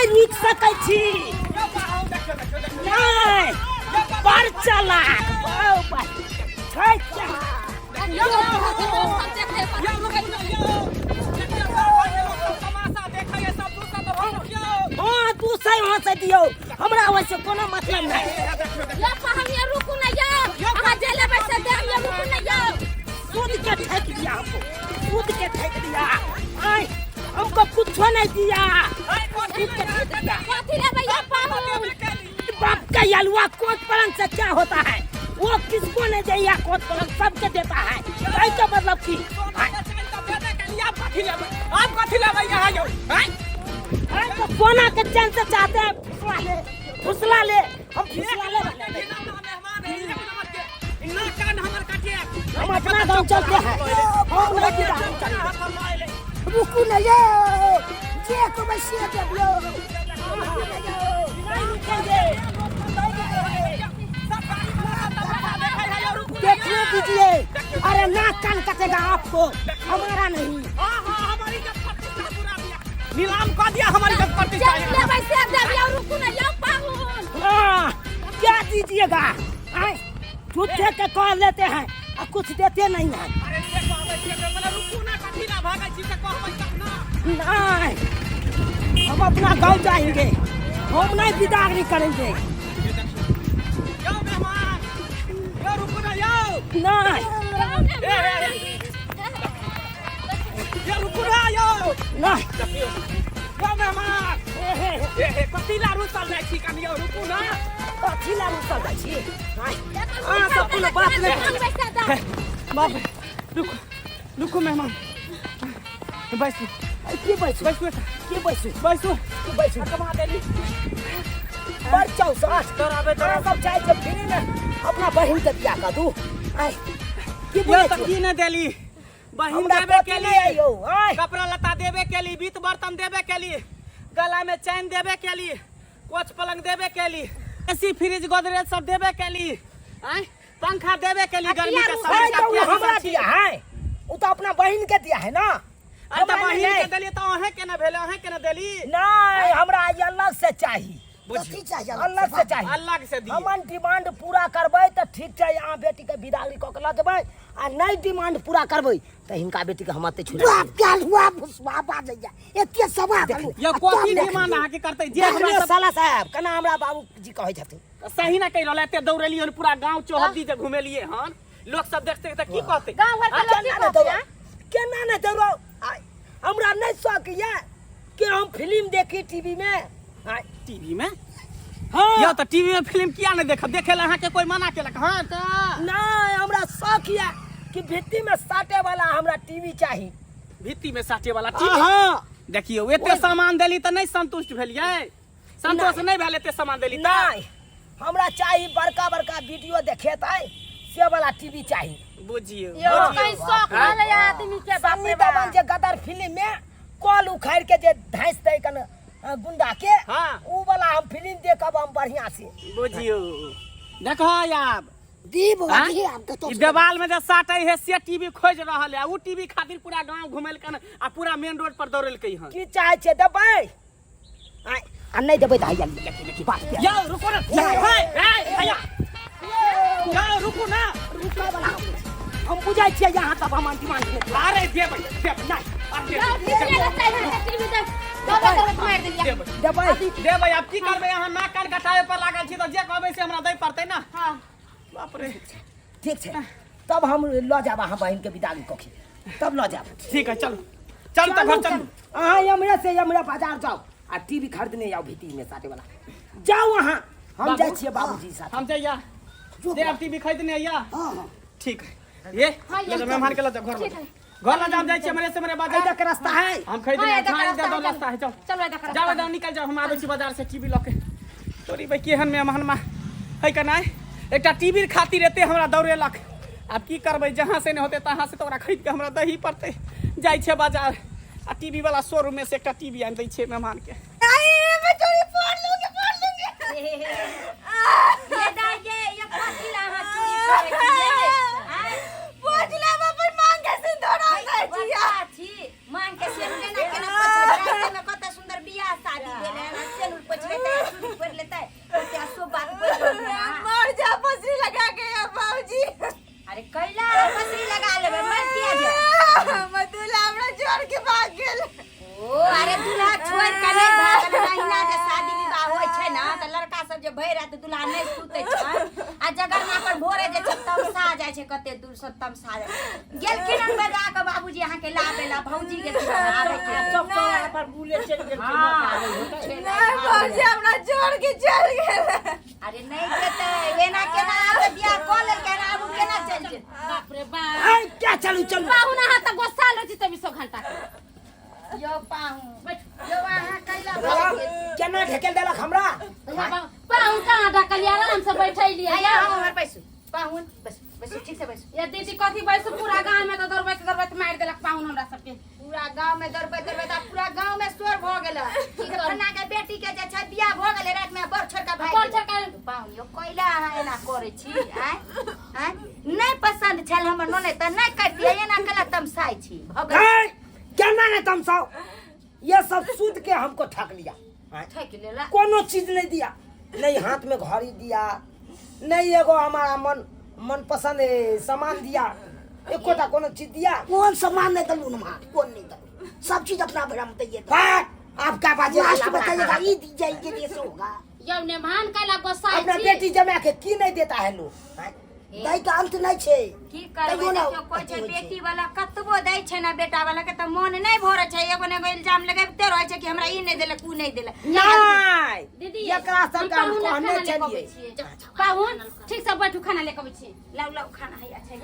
नहि रुकि सकै छी। नहि, बड़ चलाक बाउ बा छै क्या? हाँ, तू सही वहाँ से दियौ, हमरा ओहिसँ कोनो मतलब नहीं। रुकू ना यौ, अहाँ जे लेबै से देब यौ, रुकू ना यौ। सूद के ठेक दिया हमको, सूद के ठेक दिया। आय, हमको कुछ नहीं दिया, सूद के ठेक दिया। कथी लेबै यौ पाहुन? बाप का अलुआ कोट पलंग से क्या होता है? वो किसको नहीं दिया? कोट पलंग सबके देता है। कहे के मतलब की आय, आय, तो सोना के चैन से चाहते हैं, फुसला ले, फुसला ले, हम फुसला ले वाले नहीं। हम अपना गांव चलते हैं, हम नहीं विदा चलेंगे। रुकू ना यौ, जे कहबै से देब यौ, रुकू ना यौ। नहीं रुकेंगे। देखने दीजिए। अरे नाक कान कटेगा आपको, हमारा नहीं। नीलाम कऽ दिया हमारी इज्जत प्रतिष्ठा। जे लेबै से देब यौ, रुकू ना यौ पाहुन। हाँ, क्या दीजिएगा? आए, झूठे के कह लेते हैं और कुछ देते नहीं है। अरे से कहबै से तऽ मतलब रुकू ना, कथी ला भागै छी से कहबै तब ना। नहीं, हम अपना गांव जाएंगे, हम नहीं विदा नहीं करेंगे। यौ मेहमान यौ, रुकू ना यौ। नहीं। ए, ए, ए, यौ रुकू ना यौ। नहीं। यौ मेहमान, ए हे, कथी ला रुसल जाइ छी कनि यौ? रुकू ना। कथी ला रुसल जाइ छी? नहीं। अहाँ सब कोनो बात नहीं। बाप रे, रुकू रुकू मेहमान, बैसू। की बैसू? बैसू। की बैसू? बैसू। की बैसू? कमा देली। बड़ चौसठ तोरा अहाँ सब चाहै छियै फ्री में अपना बहिन के बियाह कऽ दू। आय, की यौ बोलै तऽ छियै? की नहि देली बहिन? हमरा देबे कथी केली। नहि आइयो आय। कपड़ा लत्ता देबे केली, बीत बर्तन देबे केली, गला में चैन देबे केली, कोच पलंग देबे केली, एसी फ्रिज गोदरेज सब देबे केली, आय पंखा देबे केली गर्मी के समय। है तो उ किया हमरा रुसल छी? दिया है, उ तो अपना बहिन के दिया है ना। अरे तऽ हमरा बहिन नहि। के देली तऽ अहें केना भेलै? अहें केना देली? नहीं, हमरा ई अलग से चाही। कथी चाहिए? अलग से चाही। अलग से दी। हमन डिमांड पूरा करबै तऽ ठीक छै, अहाँ बेटी के विदागरी कऽ के लऽ जेबै, आ नहि डिमांड पूरा करबै तऽ हिनका बेटी के हम एतै छोड़ि बाप के हलुआ भुसवा बाजैया एते सवाल। यौ कथी डिमांड अहाँके करतै जे हमरा देखलियौ सब साला साहेब, केना हमरा बाबूजी कहै छथिन। सही ना कहि रहल? एते दौड़ेलियै हन, पूरा गांव चौहद्दी जे घुमेलियै हन, लोक सब देखते तऽ की कहतै? गाँव घर के लोग की केना नहि कहतै? दौड़ो, केना नहि दौड़ो? हमरा नहि शौक यऽ कि हम फिल्म देखी टीवी में। टीवी में? हाँ। यौ तऽ टीवी में फिल्म किया नहि देखब? देखे ला अहाँके कोई मना केलक? हाँ तऽ नहीं, हमरा शौक यऽ कि भित्ति में साटे वाला हमरा टीवी चाही। भित्ति में साटे वाला टीवी? हाँ। देखियौ, एते सामान देली तऽ नहि संतुष्ट भेलियै? संतोष नहि भेल एते सामान देली तऽ? नहीं, हमरा चाही बड़का बड़का वीडियो देखेतै से वाला टीवी चाही। बुझियौ। यौ कहीं शौक रहलै आदमी के, बाप सन्नी रे बाप। देओल जे गदर फिल्म में कल उखाड़ के जे धांस दै कन गुंडा के, हाँ। उ वाला हम फिल्म देखब हम बढ़िया से। बुझियौ, देखो आब दीप हाँ? वही आब कतौ ई देवाल में जे साटै है से टीवी खोज रहल है। उ टीवी खातिर पूरा गांव घुमेलकन आ पूरा मेन रोड पर दौड़ेलकै हन। की चाहै छियै? देबै? आय, आ नहि देबै तऽ हैया लिअ, देखी बात के। यौ रुको ना, हे हे भैया, यौ रुकू ना। रुकै वाला हम बुझै छियै यहाँ तब हम डिमांड नहि। अरे देबै देबै नहि। अरे यौ देबै। टीवी लगतै है, टीवी दे दबे दबे मारि देलियै। देबै। देबै। देबै। आब की करबै? अहाँ नाक कान कटाबे पर लागल छी तऽ जे कहबै से हमरा दै पड़तै ना। हाँ। बाप रे। ठीक छै, तब हम लऽ जायब अहाँ बहिनके विदागी कखी तब लऽ जायब। ठीक है, चलू चलू तऽ घर चलू। अहाँ यमुना से यमुना बाजार जाउ आ टीवी खरीदने आउ, भीती में साटे वाला। जाउ अहाँ, हम बाबू? जाइ छियै बाबूजी साथ। हम जाइया दे आब टीवी खरीदने आइया। हाँ। ठीक है, ये हाँ, ले जाओ, मेहमान के लऽ जाओ घर ठीक में। है। घर लऽ जाओ, हम जाइ छियै हमरे से हमरे बाजार। एहि के रास्ता है। हम खरीदने हाँ, हाँ, एतऽ इधर रास्ता है, रास्ता है, चल चलो इधर रास्ता जाओ है। जाओ, निकल जाओ, हम आबै छी बाजार से टीवी लऽ के। तोरी भाई, केहन मेहमान मा है का नहि? एकटा टीवी खातिर एते हमरा दौड़ेलक। आब की करबै? जहाँ से नहि होतै तहाँ से तऽ ओकरा खरीद के हमरा दही पड़तै। जाइ छै बाजार आ टीवी वाला शोरूम में से एकटा टीवी आनि दै छै मेहमान के। मैं चूड़ी फोड़ लूंगी, फोड़ लूंगी। ये दाई ये, ये कथी ला अहाँ चूड़ी फोड़ै छियै? आँय? पोछला अपन मांग के सिंदूर आनै छियै। बच्चा छी, मांग के सिंदूर केना केना पोछबै? रातिमे कते सुन्दर बियाह शादी भेलै हन, से तमसा गेलखिन हन बजा के बाबूजी अहाँ के लाबे ला भौजी गेलखिन हन आबे के चौक चौराहा पर बुले चलि गेलखिन हाँ। नहीं भौजी हमरा छोड़ के चल गेल। अरे नहीं जेतै, एना केना आब बियाह कऽ लेलकै हन, आब उ केना चलि जेतै? बाप रे बाप। आइ क्या चलू चलू। पाहुन अहाँ तऽ गोस्सा रहै छी 24 घंटा के। यौ पाहुन, यौ अहाँ कैला भऽ गेल? केना ढकेल देलक हमरा? पाहुन कहाँ ढकलियै, आराम से बैठेलियै। आइ अहाँ उम्हर बैसू पाहुन, बैसू बैसू, ठीक से बैसू। ये दीदी कथी बैसू, पूरा गाँव में तऽ दौड़बैत दौड़बैत मारि देलक पाहुन हमरा सबके। पूरा गांव में दौड़बैत दौड़बैत आब पूरा गांव में शोर भऽ गेल कि फन्ना के बेटी के जे छै बियाह भऽ गेलै, राति में बड़ छोड़का भागि बड़ गेलै। छोड़का। पाहुन यौ, कैला अहाँ एना करै छी? आँय आँय, नहि पसंद छल हमर ननैद तऽ नहि करितियै, एना कैला तमसाइ छी? भऽ गेल। ए, केना नहीं तमसाओ, ये सब सूद के हमको ठक लिया। आँय? ठकि लेला। कोनो चीज नहीं दिया, नहीं हाथ में घड़ी दिया, नहीं एगो हमारा मन मनपसंद सामान दिया, एकोटा कोनो चीज दिया? कौन सामान नहीं दलू ना, कौन नहीं दलू, सब चीज अपना भरम दैये। बात आप क्या बाजे लास्ट बताइएगा, ई दी जाएंगे जैसे होगा। यौ नेमान कैला गोस्सा अपना छी? बेटी जमा के की नहीं देता है लोग? आँय? दै के अंत नहीं छै। की करबै? तैयो ना देखियौ, कहै छै अथी होइ छै। बेटी वाला कतबो दै छै ने बेटा वाला के तऽ मोन नहि भरै छै, एगो ने एगो इल्जाम लगैबते रहै छै कि हमरा ई नहि देलक, ऊ नहि देलक। नहीं दीदी, एकरा हम सबके हम पाहुन लए कहने खाना ले के अबै छलियै। छियै। पाहुन ठीक से बैठू, खाना ले के अबै छियै। लाउ लाउ, खाना हैया छै।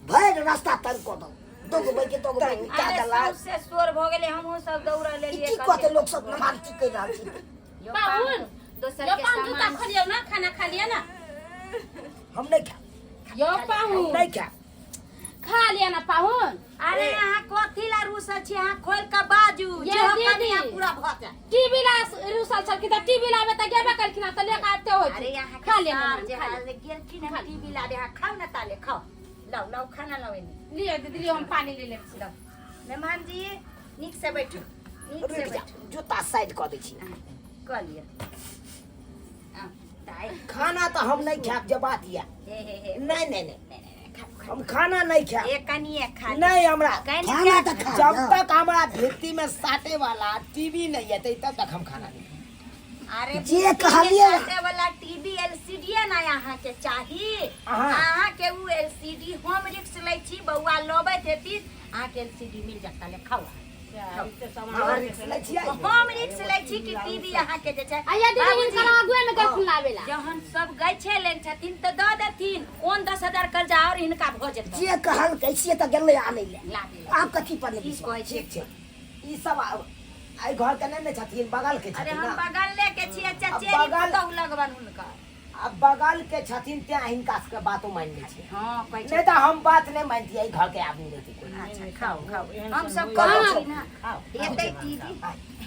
भरि रास्ता तंग कऽ दौ, दोगो बैके दोगो तंग बैके। कए अरे देलक। सौंसे शोर भऽ गेलै, हमहूँ सब दौड़ल ई एलियै। की कहतै लोक सब, नमान की कहि रहल छै? यौ पाहुन, दोसर यौ के पाहुन, जूता सामान खोलियौ ना, खाना खा लिअ ना। हम नहीं खाएब। यौ पाहुन, नहीं खाएब। खा लिअ ना पाहुन। अरे अहाँ कथी ला रूसल छी? अहाँ खोल के बाजू। ये जे दीदी। कनिया पूरा भऽ जाए। टीवी ला रुसल छलखिन तऽ टीवी लाबे तऽ गेबे कलखिन तऽ लेके आबिते होइत। अरे अहाँ खा लिअ सार मेहमान, जे खा लिअ। हाल गेलखिन हन टीवी लाबे, अहाँ खाउ ने ताले, खाउ, लाउ लाउ खाना लाउ एने। लिअ दीदी, लिअ, हम पानी ले लेब छी। लाउ मेहमान जी, नीक से बैठू, नीक से रुकि जा, बैठू। जूता साइड कऽ दै छी। कऽ लिअ। आ, दाइ। खाना तऽ हम नहीं खाएब, जे बात यऽ। हे हे हे। नहीं नहीं नहीं, नहीं, नहीं, नहीं, खाउ, खाउ। हम खाना नहीं खाएब। ए कनिए खा लिअ। नहीं हमरा कनिए खाना तऽ खा। जब तक हमरा भित्ति में साटे वाला टीवी नहीं एतै तब तक हम खाना नहीं खाएब। अरे जे भित्ति में कहलियै। साटे वाला टीवी एलसीडी ना अहाँ के चाही? अहाँ। अहाँ के उ एलसीडी हम रिक्स लै छी, बौआ लबैत हेती, अहाँ के एलसीडी मिल जाता। ले खाउ। अहाँ रिक्स लै छियै? हम रिक्स लै छी कि टीवी अहाँ के जे छै। आ ये दीदी, बाबूजी, हिनकर आगुए में गेलखिन लाबे ला। जहन सब गैछे लेल छथिन तऽ दऽ देथिन, कोन 10,000 कर्जा और हिनका भऽ जेतै। जे कहलकै से तऽ गेलै आनै लए। लाबे ला। आब कथी पर नहि की विश्वास? कहै छै? ठीक छै, ई सब आब एहि घर के नहि ने छथिन, बगल के अरे छथिन हम ना। बगल ले के छियै, चचेरी बगल- पुतहु लगबन हुनकर। आ बगल के छथिन तें हिनका सबके बातो मानि लै छै। हँ, कहै छै। नहीं तऽ हम बात नहीं मानतियै, एहि घर के आदमी रहती कोई। अच्छा खाओ खाओ, हम सब कहै छी ना, एतै टीवी।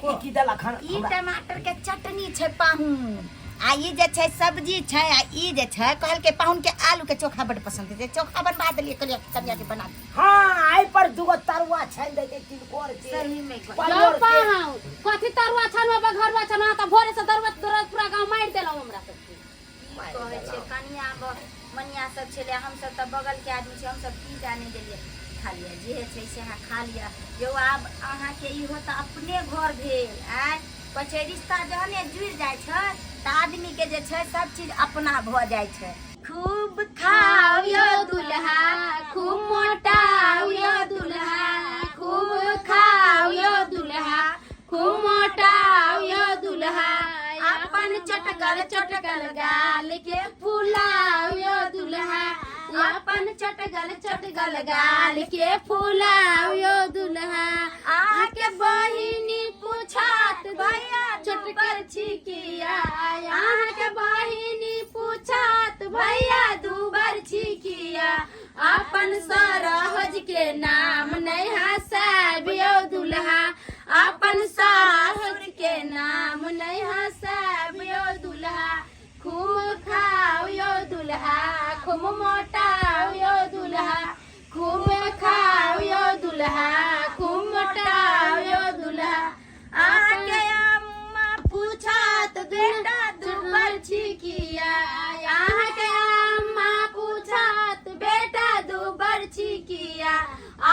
ई की देलक हन ई हमरा? टमाटर के चटनी छै पाहुन, आ ई जे छै सब्जी छै, आ ई जे छै कहलकै पाहुन के आलू के चोखा बड पसंद छै, चोखा बनवा देलियै, कहलियै कनिया के बना दे। हाँ, एहि पर दूगो तरुआ छानि दैते तिलकोर के, सही में कहै। यौ परोड़ के। पाहुन, कथी तरुआ छानबा, घरुआ छानबा, तऽ भोरे से दौड़बैत दौड़बैत पूरा गाँव मारि देलहुँ हमरा सबके। की कहै छै कनिया मनिया सब छलै, हमसब तऽ बगल के आदमी छै, हमसब की जाने गेलियै। खा लिअ, जे छै से अहाँ खा लिअ। यौ आब अहाँके इहो तऽ अपने घर भेल। आँय, कहै छै रिश्ता जहने जुड़ि जाइ छै तऽ आदमी के जे छै सब चीज अपना भऽ जाइ छै। खूब खाओ यो दुल्हा, खूब मोटाओ यो दुल्हा, खूब खाओ यो दुल्हा, खूब मोटाओ यो दुल्हा, अपन चटकल चटकल गाल के फुलाओ यो दुल्हा, अपन चटकल चटकल गाल के फुलाओ यो दुल्हा। अहाँके बहिनी पूछत भैया चटकल छिकिया, अहाँके बहिनी पूछत भैया दूबर छिकिया, अपन सरहज के नाम नहीं हंसाबियो दुल्हा, अपन सासुर के नाम नहीं हंसाबियो दुल्हा। खूब खाओ यो दुल्हा, खूब मोटाओ यो दुल्हा, खूब खाओ यो दुल्हा, खूब मोटाओ यो दुल्हा। अहाँके अम्मा पूछत बेटा दूबर छिकिया, अहाँके अम्मा पूछत बेटा दूबर छिकिया,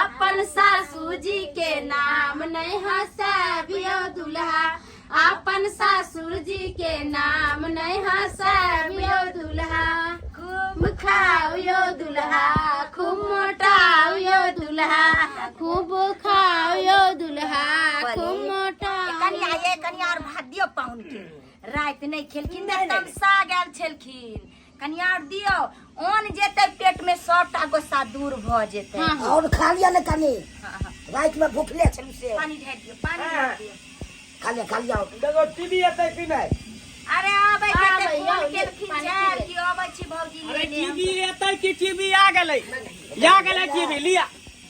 अपन सासू जी के नाम नहीं हंसाबियो दुल्हा, अपन सासुर जी के नाम नहीं हंसाबियो दुल्हा। खूब खाओ यो दुल्हा, खूब मोटाओ यो दुल्हा, खूब खाओ यो दुल्हा, खूब मोटाओ। कनिया ये कनिया और भात दियौ पाहुन के, राति नहि खेलखिन तऽ तमसा गेल छलखिन। कनिया और दियौ, ओन जेतै पेट में सबटा गुस्सा दूर भऽ जेतै। हाँ, हाँ। और खा लिया ने कनी, राति में भूखले छलू से। पानी ढारि दियौ, पानी ढारि दियौ। खा लिया, खा लिया। देखो टीवी एतै कि नहि? अरे आबै छै आबै, तऽ फोन आबै, केलखिन पानी छै पीबै। कि अबै छी भौजी अरे लेने हम। टीवी एतै कि टीवी आ गेलै? आ गेलै टीवी, लिया।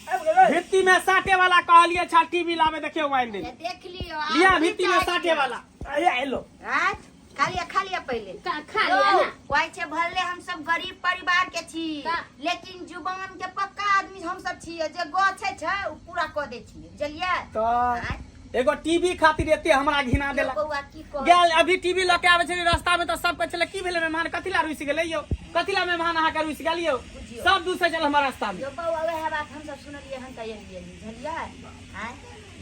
आबि गेलै। भित्ती में साटे वाला कहलिए छा टीवी लावे, देखियो आनि देली। देख लियौ। लिया आब की भित्ती में चाहै साटे छियै? वाला। अरे एलो। आँय? खा लिअ, खा लिअ पहिले। खा लिअ यौ, ना। कहै छै भले हम सब गरीब परिवार के छी, का? लेकिन जुबान के पक्का आदमी हम सब छियै, जे गछै छै ओ पूरा कऽ दै छियै, बुझलियै? तऽ आँय? एगो टीवी खातिर एते हमरा घिना यौ देलक। बौआ की कहै गेल अभी टीवी लऽ के आबै छलै रास्ता में तऽ सब कहै छलै की भेलै मेहमान, कथी ला रुसि गेलै यौ, कथी ला मेहमान अहाँके रुसि गेल यौ? बुझियौ। सब दूसरे छल हमर रास्ता में। यौ बौआ, वएह बात हम सब सुनलियै हन तऽ एलियै, बुझलियै? आँय?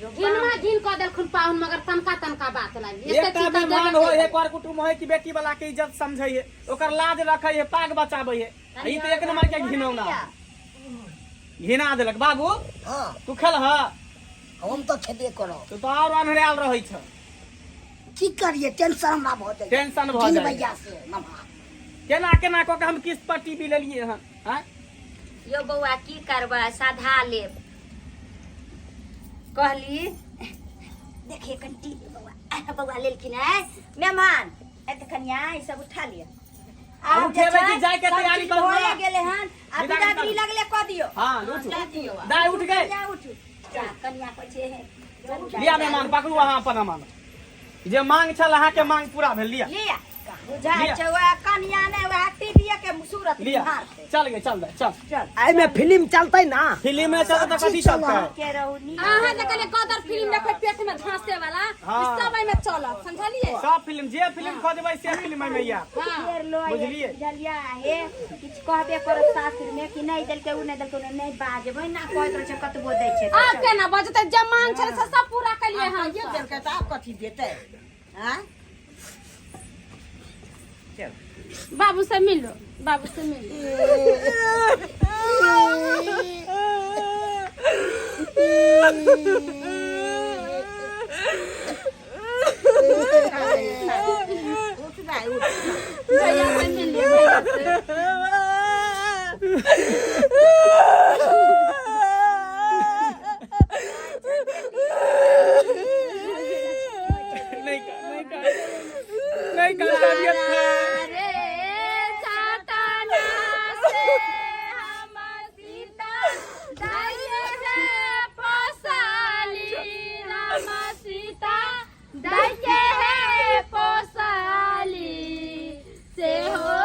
यौ घिनमा बाप। घिन कऽ देलखुन पाहुन, मगर तनका तनका बात लागी एते एकटा चीज तऽ मेहमान देबे होइ है, केलकै। कर कुटुम्ब होइ कि बेटी वाला के इज्जत समझै है, ओकर लाज रखै है, पाग बचाबै है। आ ई तऽ एक नंबर के घिनौना घिना देलक। बाबू। हाँ। तू खेल ह? हम तऽ खेबे करब। तू तऽ आओर अन्हरायल रहै छ। की करिए, टेंशन हमरा भऽ जाइ। टेंशन भऽ तीन जाइ। भैया से नमहा केना केना कऽ के हम किस्त पर टीवी लेलियै हन, आँय? यौ बौआ, की करबै, साधा लेब। कहली देखिए कनि टीवी बौआ, बौआ लेलखिन है मेहमान। एते कनिया ई सब उठा लिअ। आब जे उठेबै छै, कि जायके सब तैयारी चीज करू भए ना? गेलै हन। आ विदा बिदागरी करू। लगले कऽ दियौ। हाँ, उठू। कऽ दियौ। दाइ उठ गए। कनिया उठू। जा, कनिया कहै छै हे, चलू दाइ। लिया मेहमान, पकड़ू अहाँ अपन अमानत। जे मांग छल अहाँके मांग पूरा भेल, लिया। लिया बुझाइ लिया। छै वएह कनिया ने वएह टीवीए के सूरत लिया। निहारतै। चल गे, चल दे, चल। चल। एहिमे फिल्म चलतै ना? फिल्म में चलतै तऽ कथी चलतै? के रहू नीक। अहाँ जे कहलियै गदर फिल्म देखबै पेट में धंसे वाला, हाँ। ई सब एहिमे चलत, समझलियै? सब फिल्म, जे फिल्म खोजबै से फिल्म एहिमे आयत। हाँ। फेर लऽ बुझलियै? बुझलियै? हे किछु कहबे करत सासुर में कि नहि देलकै, ओ नहि देलकै, ओ नहि बाजबै ना, कहैत रहै छै कतबो दै छै तऽ आब चल। केना बजतै? जे मांग छलै से सब पूरा केलियै हम। ये देलकै तऽ आब कथी देतै? आँय? बाबू से मिलो, बाबू से मिलो। उठ भाइ, उठ। भैया से मिलिए, भैया से। नहीं कर, नहीं कर, नहीं कर तबियत खराब। रे चाटना से हम सीता दाइये रे पोसाली, राम सीता दाइये हे पोसाली, से हो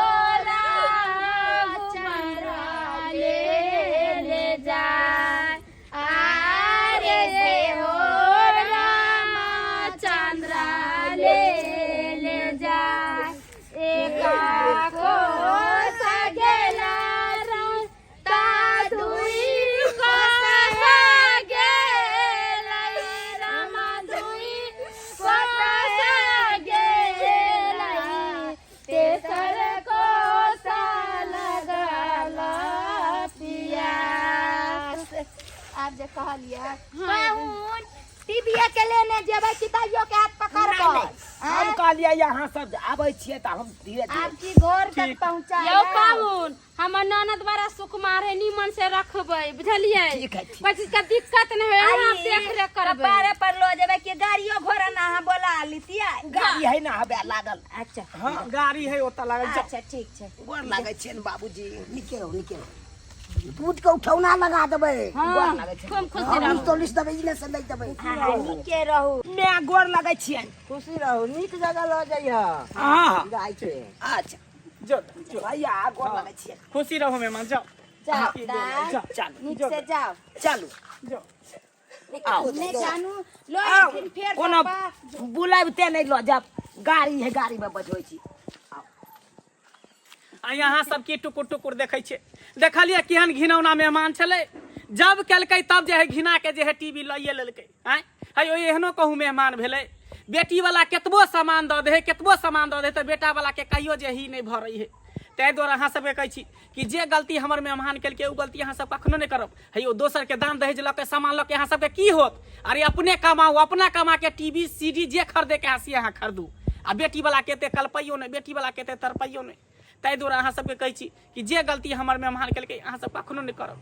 राम चंद्र ले ले जाय, आरे से हो राम चंद्र ले ले जाय, एका कोस गेला ता दुई कोस गेला, राम दुई कोस गेला, तेसर कोस लगल पियास। आब जे कहलियै पाहुन, टीवीए के लेने जेबै कि दाइयो के हाथ पकड़ कऽ? हम कहलियै अहाँ सब आबै छियै तऽ हम धीरे धीरे आब की घर तक पहुंचा। यौ पाहुन, हमर ननद बड़ा सुकुमार है, नीमन से रखबै, बुझलियै? ठीक है, ठीक। कोइ चीज के दिक्कत नहि होय, अहाँ देख रेख करबै। कपारे पर लो जेबै कि गाड़ियो घोड़ा ना अहाँ बोला लितियै? गाड़ी है ना हवे लागल। अच्छा। हाँ, गाड़ी है ओतऽ लागल, चल। अच्छा, ठीक छै। गोर लागै छियनि बाबूजी। नीके रहू, नीके रहू। दूध के उठौना लगा देबै। गोर लागै छियनि। खूब खुशी हम रहू। तोलिस देबै, ई से नहि देबै। हाँ, नीके रहू। मैं गोर लागै छियनि। खुशी रहू, नीक जगह लऽ जइह। हाँ। गाय के। अच्छा। जो जो। भैया, गोर लागै छियनि। खुशी रहू मेहमान, जाओ। जाओ दाइ। जाओ। चलू। नीक से जाओ। चलू। जाओ। आउ। नहि जानू लो आउ। एथिन फेर। कोनो पप्पा बुलाबिते नहि लऽ जायब, गाड़ी है, गाड़ी में बैठबै छी। आ यहाँ सब की टुकुर टुकुर देखै छियै? देखलियै केहन घिनौना मेहमान छलै? जब केलकै तब जे है घिना के जे है टीवी लइए लेलकै। आँय है, ओ एहनो कहूँ मेहमान भेलै? बेटी वाला केतबो सामान दऽ दे, केतबो सामान दऽ दे, तऽ बेटा वाला के कहियो जे ही नहि भरै है। ताहि दुआरे अहाँ सबके कहै छी कि जे गलती हमर मेहमान केलकै ओ गलती अहाँ सब कखनो नहि करब। हे यौ, दोसरके दान दहेज लऽ के सामान लऽ के अहाँ सबके की होत? अरे अपने कमाउ, अपना कमा के टीवी सीडी जे खरीदे के अहाँ से अहाँ खरीदू। आ बेटी वाला के एते कलपैयो नहि, बेटी वाला के एते तड़पैयो नहि। ताहि दुआरे अहाँ सबके कहै छी कि जे गलती हमर मेहमान केलकै अहाँ सब कखनो नहि करब।